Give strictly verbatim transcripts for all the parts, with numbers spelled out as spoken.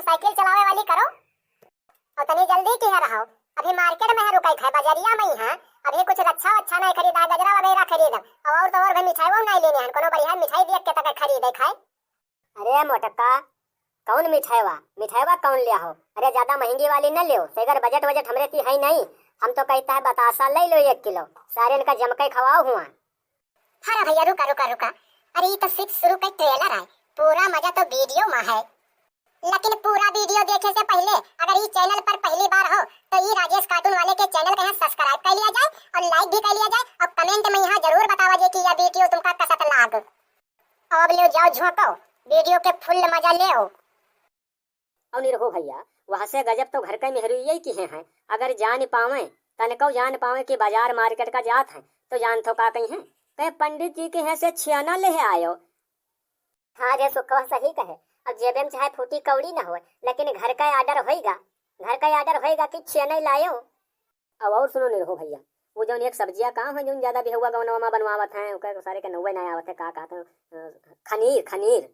साइकिल चलावे वाली करो, और तनी जल्दी किहे रहो। अभी मार्केट में है, रुकई है, बजरिया में ही है। अभी कुछ रच्छा वच्छा नहीं खरीदा है, गजरा वगैरह खरीदब। और, और तो और भी मिठाई वो नहीं लेने हैं, कोनो बढ़िया मिठाई देख के तक खरीदे खाए। अरे मोटका, कौन मिठाईवा? मिठाईवा कौन लिया हो? अरे ज्यादा महंगी वाली न लियो, सगर बजट वजट हमरे ती है नहीं। हम तो कहता है बतासा ले लो एक किलो, सारे इनका जमके खवाओ हुआ। अरे भैया, रुका, रुका, रुका। अरे, ई तो सिर्फ शुरू का ट्रेलर है, पूरा मजा तो वीडियो में है। लेकिन पूरा वीडियो देखे से पहले अगर ई चैनल पर पहली बार हो, तो ई राजेश कार्टून वाले के चैनल के यहाँ सब्सक्राइब कर लिया जाए और लाइक भी कर लिया जाए और कमेंट में यहाँ जरूर बतावा जाए कि यह वीडियो तुमका कसत लाग। अब ले जाओ झोंको, वीडियो के फुल मजा ले हो। और निरहो भैया, वह से गजब तो घर के मेहरुइये किहे हैं। अगर जान पावे, तनको जान पावे कि बाजार मार्केट का जात है, तो जान तो का कही है, कहे पंडित जी के यहाँ से छियाना ले आयो। हाँ रे सुखवा, सही कहे। अब जेबे में चाहे फूटी कौड़ी ना होए, लेकिन घर का ऑर्डर होइगा, घर का ऑर्डर होइगा कि छियाना लायो। अब और सुनो निरहो भैया, वो जौन एक सब्जिया का है, जौन ज्यादा बिहुआ गौनवा में बनवावत हैं, ओकर सारे के नौवे ना आवत है, का कहत हैं, अ, खनीर, खनीर।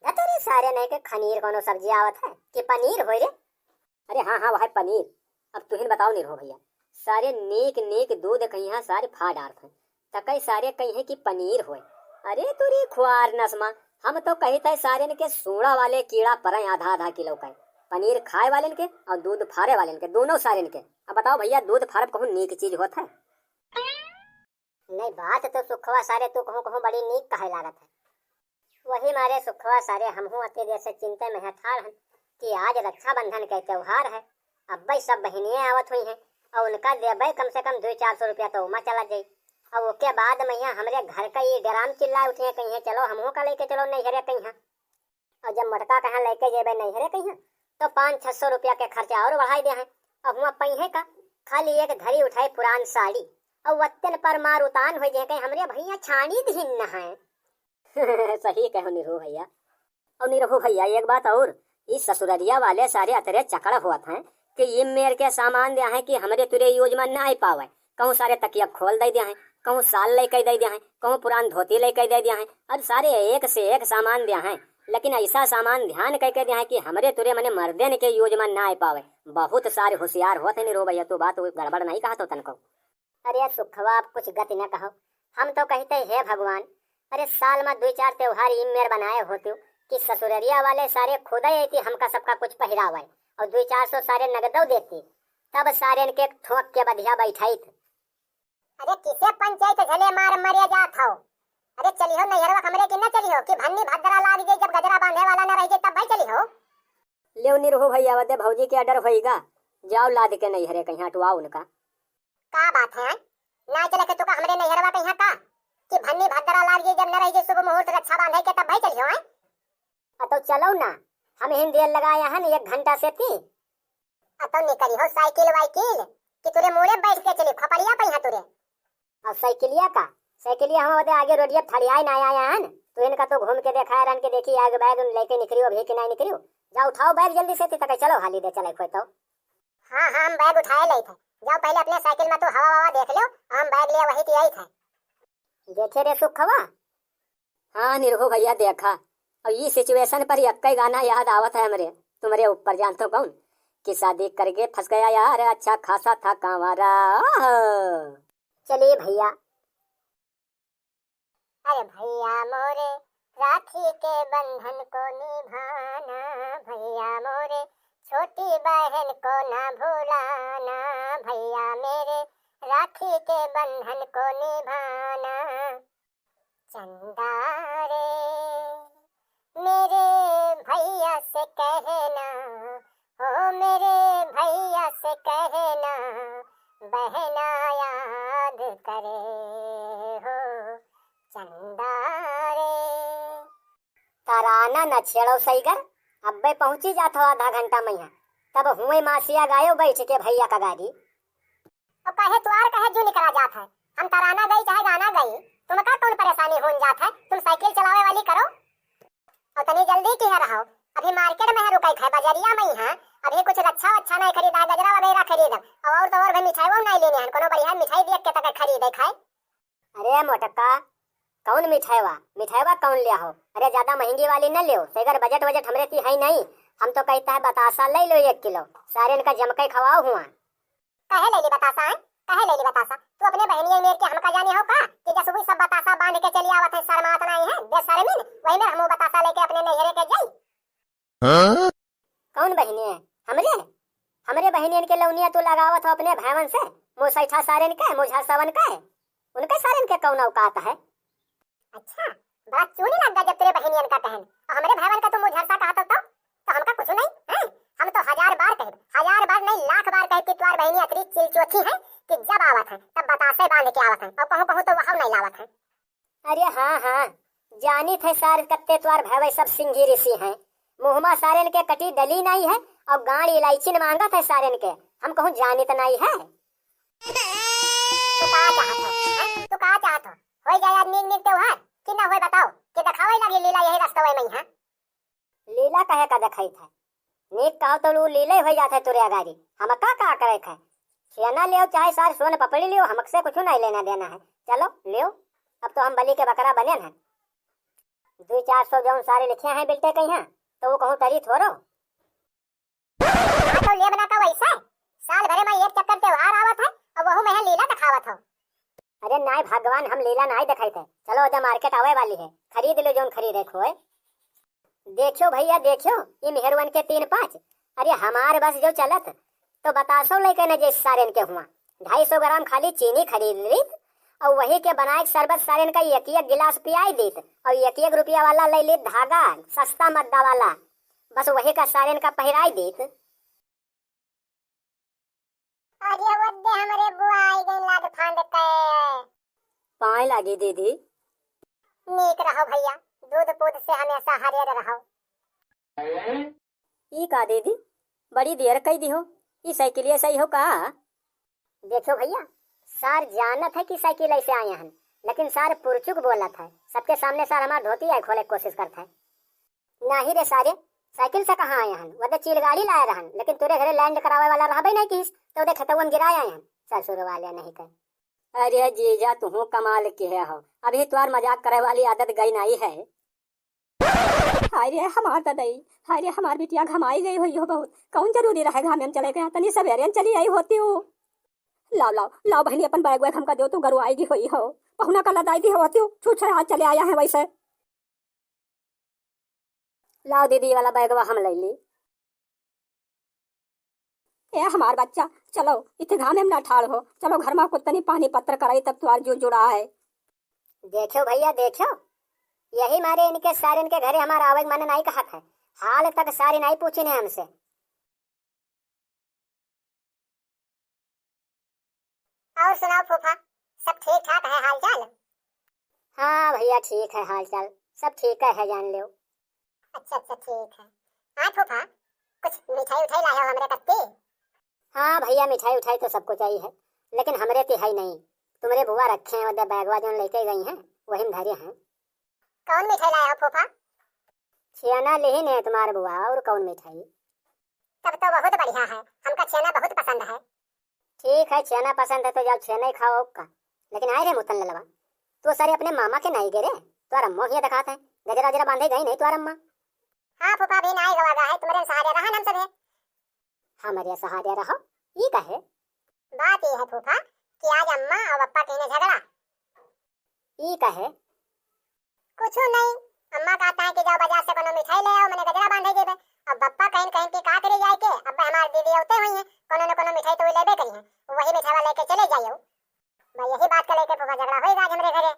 धतरे सारे नहीं के खनीर कोनो सब्जी आवत है कि पनीर होय रे? अरे हाँ, हाँ, वह पनीर। अब तुहिन बताओ निरहो भैया, सारे नीक नीक दूध कहिया सारे फा डारत हैं, तकई सारे कही है कि पनीर होय। अरे तोरी खुआर नसमा, हम तो कही थे सारे के सूड़ा वाले कीड़ा परे आधा आधा किलो का, पनीर खाए वाले के और दूध फारे वाले के, दोनों सारे के। अब बताओ भैया, दूध फारब कहूँ नीक चीज होत है? नहीं, बात तो सुखवा सारे तू कहूँ कहूँ बड़ी नीक कहे लागत है। वही मारे सुखवा सारे हमहूँ अति देर से चिंता में है ठाड़ हन कि आज रक्षाबंधन के त्योहार है, अब्बे सब बहिनिये आवत हुई हैं और उनका देबे कम से कम दो चार सौ रुपया तो उमा चला जाई। और ओके बाद में यहाँ हमरे घर का ये डराम चिल्लाए उठिए, कहिए चलो हमहूँ का लेके चलो नैहरे कहिया। और जब मोटका कहाँ लेके जेबे नैहरे कहिया, तो पाँच छह सौ रुपया के खर्चा और बढ़ाई दे हैं। और हुआ पहिए का खाली एक धरी उठाई पुरान साड़ी, और वत्तन पर मार उतान हो जाए, कहीं हमरे भैया छानी दिहिन न है। सही कहो निरहू भैया। और निरहू भैया, एक बात और, ई ससुररिया वाले सारे अतरे चकड़ होत हैं कि ई मेर के सामान दे हैं कि हमरे तुरे यूज में ना आई पावे। कहूँ सारे तकिया खोल दे दिया है, कहूँ साल लेके दे दिया है, कहूँ पुरान धोती लेके दे दिया है, और सारे एक से एक सामान दिया है, लेकिन ऐसा सामान ध्यान करके दिया है कि हमरे तुरे मने मर्देन के यूज में ना आ पावे। बहुत सारे होशियार होत हैं निरहू भैया, तू बात गड़बड़ नहीं कहत हो तनको। अरे सुखवा, आप कुछ गति न कहो, हम तो कहते हे भगवान, अरे साल में दुई चार त्योहार ई मेर बनाए होते कि ससुररिया वाले सारे खुदे अइती हमका सबका कुछ पहिरावे और दुई चार सौ सारे नगदो देती, तब सारे इनके ठोक के बधिया बैठाइत। अरे किसे पंचायत झले मार मरे जात हो? अरे चलिहो नैहरवा हमरे की न चलिहो कि भन्नी भद्रा लाग जाई, जब गजरा बांधे वाला न रह जाई तब भाई चलिहो। लेव निरहू भैया, वदे भौजी के order होइगा, जाओ लाद के नैहरे कहीं हटवाओ उनका। का बात है, ना चले के तुका हमरे नैहरवा कहीं का कि भन्नी भद्रा लाग जाई, जब न रह जाई शुभ मुहूर्त रक्षा बांधे के तब भाई चलिहो हैं? अ तो चलो ना, हम हिन देर लगाया है न एक घंटा से ती। अ तो निकली हो साइकिल वाइकिल कि तुरे मुड़े बैठ के चली, खोपड़िया पे यहाँ तुरे। और साइकिलिया का, साइकिलिया हम ओदे आगे रोडिया थड़ियाए ना आया हन, तो इनका तो घूम के देखा रहन के देखी आगे बैग उन लेके निकलियो अभी कि नहीं निकलियो। जा उठाओ बैग जल्दी से, तक चलो हाली दे चले खोए तो। हाँ, हाँ, हम बैग उठाए ले थे। जाओ पहले अपने साइकिल में तू हवा ववा देख लो, हम बैग लिए वही ती आई थे। देखे रे सुखवा, हाँ निरहू भैया देखा, अब ई situation पर यक्कै गाना याद आवत है हमरे, तुम्हरे ऊपर जानतो कौन, कि शादी करके फंस गया यार, अच्छा खासा था कांवारा। ओहो। चलिए भैया। अरे भैया मोरे, राखी के बंधन को निभाना, भैया मोरे, छोटी बहन को ना भुलाना, भैया मेरे, राखी के बंधन को निभाना। चंदा रे, मेरे भैया से कहना, ओ मेरे भैया से कहना, बहना याद करे हो चंदा रे। तराना न छेड़ो सईगर, अब्बे पहुंची जात हो आधा घंटा में यहाँ, तब हुए मासिया गायो बैठ के भैया का गाड़ी। और कहे तुआर कहे जू निकला जात है, हम तराना गई चाहे गाना गई, तुमका कौन परेशानी होन जात है, तुम साइकिल चलावे वाली करो। और तनी जल्दी किहे रहो, अभी मार्केट में है रुकई है, बजरिया में ही है, अभी कुछ रच्छा वच्छा नहीं खरीदा है, गजरा वगैरह खरीदब, और, और तो और भी मिठाई वो नहीं लेने हैं, कोनो बढ़िया मिठाई देख के तक खरीदे खाए। अरे मोटका, कौन मिठाईवा, मिठाईवा कौन लिया हो? अरे ज्यादा महंगी वाली न लियो, सगर बजट वजट हमरे ती है नहीं, हम तो कहित है बतासा लइ लो एक किलो, सारेन का जमके खवाओ हुआ। काहे लइ ली बतासा, हैं? काहे लइ ली बतासा? तू अपने बहिनिया मेर के हमका जाने हो का कि जसुई सब बतासा बांध के चली आवत है, शर्मात नाहीं है, बेशर्मिन, वही मेर हमहू बतासा लेके अपने नैहरे के जाई। हाँ? कौन बहिनी है? हमरे? हमरे बहिनियन के लौनिया तू लगावत हो अपने भाईवन से, मुसैठा सारेन के, मुझरसवन के, उनके सारेन के कौन औकात है? अच्छा, बड़ा चूनी लग गया जब तेरे बहिनियन का कहन, और हमरे भाईवन का तू मुझरसा कहत हो तो, तो हमका कुछ नहीं, हैं? हम तो हजार बार कहे, हजार बार नहीं, लाख बार कहे कि तुम्हार बहिनी अतरी चिलचोथी है कि जब आवत है तब बतासे बांध के आवत है, और कहूँ कहूँ तो वहाँ नहीं लावत है। अरे हाँ, हाँ, जानित है सार कत्ते त्वार भैवे सब सिंघी ऋषि हैं। मुँहमा सारेन के कटी डली नाई है और गांड़ इलायचिन मांगत है सारेन के। हम कहूँ जानित नाई है। तू का चाहत हो? हैं? तू का चाहत हो? होई जाए आज नीक नीक त्योहार कि ना होए बताओ? कि देखावे लगी लीला यही रस्तवे में है? लीला कहे का देखाइत है? नीक कहो तो ऊ लीले हो जात है तोरे अगारी। हमका का करे है? छेना लेव चाहे सार सोन पपड़ी लेव, हमसे कुछ नहीं लेना देना है। चलो लेव, अब तो हम बलि के बकरा बने हैं। दो चार सौ जौन सारे लिखे हैं बिल्टे कहीं हैं, तो वो कहूँ टरी थोरो। हाँ तो लेब ना का वैसे? साल भरे में एक चक्कर त्योहार आवत है और वहू में है लीला दिखावत हो। अरे नाई भगवान, हम लीला नाई देखाइत है। चलो, ओजा मार्केट आवे वाली है, खरीद लो जौन खरीदे खोए। देखियो भैया, देखियो, ई मेहरुअन के तीन पाँच। अरे हमार बस जो चलत, तो बतासो लेके न जे सारेन के हुआ। ढाई सौ ग्राम खाली चीनी खरीद लीत, और वही के बनाए के शरबत सारेन का एक एक गिलास पियाई दीत, और एक एक रुपया वाला ले लीत धागा, सस्ता मद्दा वाला, बस वही का सारेन का पहिराई दीत। अरे वद्दे हमरे बुआ आई गई लाद फांद के। पाए लागी दीदी। नीक रहो भैया, दूध पूत से हमेशा हरियर रहो। ई का दीदी, बड़ी देर कई दी हो, ई साइकिलिया सही हो का? देखो भैया, सार जानत है कि साइकिल ऐसे आए हैं, लेकिन सार पुरचुक बोलत है, सबके सामने सार हमार धोती आई खोले के कोशिश करत है। नाही रे सारे, साइकिल से कहाँ आए हन? वदे चील गाड़ी लाए रहन, लेकिन तोरे घरे लैंड करावे वाला रहबे नहीं किस, तो वदे खेतवा में गिराए आए हन। ससुर वाले नहीं कहे। अरे जीजा, तुहू कमाल के हो, अभी तोर मजाक करे वाली आदत गई नहीं है। हाय रे हमार ददई, हाय रे हमार बिटिया घमाई गई हुई हो बहुत। कौन जरूरी रहे घामे में चले गया, तनी सवेरे चली आई होती हो। लाओ, लाओ, लाओ बहनी, अपन बैग वैग हमका दो, तू गरुआई गई हुई हो। पहुना का लदाई दी होती हो, छू छे हाथ चले आया है वैसे। लाओ दीदी, ई वाला बैगवा हम लइ ली। ए हमार बच्चा, चलो, इत्ते घामे में ना ठाड़ हो, चलो घर मा कुछ तनी पानी पत्र कराई, तब तोहार जून जुड़ा है। देखो भैया, देखो, यही मारे इनके सारिन के घरे हमार आवे के मन नाई कहत है, हाल तक सारी नाई पूछिन है हमसे। और सुनाओ फूफा, सब ठीक ठाक है हाल चाल? हाँ भैया, ठीक है हाल चाल, सब ठीक है, जान लो। अच्छा, अच्छा, ठीक है। हाँ फूफा, कुछ मिठाई उठाई लाए हो हमरे कत्ती? हाँ भैया, मिठाई उठाई तो सब कुछ आई है, लेकिन हमरे ती है नहीं, तुम्हरे बुआ रखे हैं, उधर बैगवा जौन लेके गई हैं, वही में धरे हैं। कौन मिठाई लाए हो फूफा? छेना लिहिन है तुम्हार बुआ, और कौन मिठाई? तब तो बहुत बढ़िया है, हमका छेना बहुत पसंद है। ठीक है, छेना पसंद है तो जाओ छेना ही खाओ, का। लेकिन आए रे मुतन ललवा, तू सारे अपने मामा के नाई गे रे, तोर अम्मो हिया देखात है, गजरा वजरा बांधे गई नहीं तोर अम्मा। हाँ फूफा, भी नाई गवा गा है, तुम्हरे सहारे रहन हम सभे। हमरे सहारे रहो, ई कहे? बात ई है फूफा कि आज अम्मा और पप्पा कहीं झगड़ा। ई कहे? कुछ नहीं, अम्मा कहता है कि जाओ बाजार से कोनो मिठाई ले आओ, मैंने गजरा बांधे जेबे। अब पप्पा कहीं कहीं कि का करे जाए के, अब हमार दीदी औते हुई हैं, कोनो न कोनो मिठाई तो वो लेबे करी हैं, वही मिठाई लेके चले जाइयो। मैं यही बात को लेके फूफा झगड़ा होएगा आज हमरे घरे,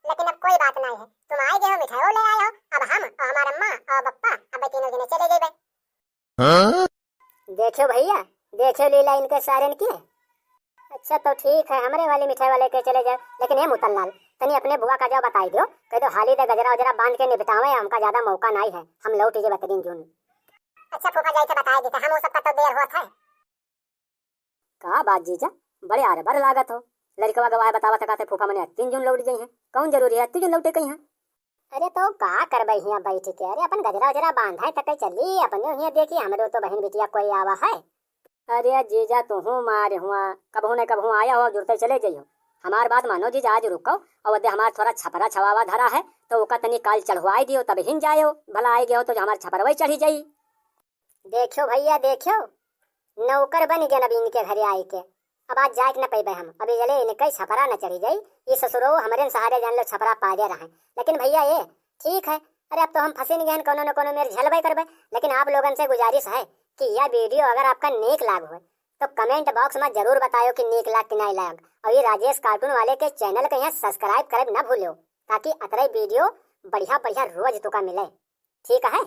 लेकिन अब कोई बात नहीं है, तुम आए गए हो, मिठाई ले आए हो, अब हम और हमार अम्मा और पप्पा अब तीनों जने चले जेबे। हाँ? देखो भैया, देखो लीला इनके सारन की। अच्छा तो ठीक है, हमरे वाली मिठाई वाले के चले जाओ, लेकिन हे मुतन लाल, तनी अपने बुआ का जाओ बताई दो, कह दो हाली दे गजरा वजरा बांध के निपटावे, हमका ज्यादा मौका नाई है, हम लौट जे बतरीन जून। अच्छा फूफा जाए के बताई देते, हम वो सब का तो देर होत है। का बात जीजा, बड़े आरबर लागत हो। लड़कवा गवाह बतावत है, कहते फूफा मने तीन जून लौट जाई हैं। कौन जरूरी है तीन जून लौटे कहीं हैं? अरे तो का करबे हियां बैठ के? अरे अपन गजरा वजरा बांधे तक चली, अपने हियां देखी, हमरो तो बहन बिटिया कोई आवा है। अरे जीजा तुहू मार हुआ, कबहू न कबहू आया हो, जुड़ते चले जाइयो। हमार बात मानो जीजा, आज रुको, और दे हमार थोड़ा छपरा छवावा धरा है, तो ओका तनी काल चढ़वाई दियो, तब हिन जायो। भला आए गयो तो जो हमार छपरवा ही चढ़ी जाई। देखियो भइया, देखियो, नौकर बनि गएन अब इनके घरे आइके। अब आज जाइके न पइबे हम। अब जले इनके छपरा न चढ़ि जाई, ई ससुरो हमरे सहारे जान लो छपरा पादे रहइँ। लेकिन भइया ए, ठीक है, अरे अब तो हम फँसिन गएन, कउनो न कउनो मेर झेलबे करबे। लेकिन आप लोगन से गुजारिश है कि यह video अगर आपका नीक लाग होय तो comment box में जरूर बतायो कि नीक लाग कि नाहीं लाग। अउर ये राजेश cartoon वाले के channel के यहाँ subscribe करे न भूल्यो, ताकि अतरे video बढ़िया बढ़िया रोज तुका मिले। ठीक है,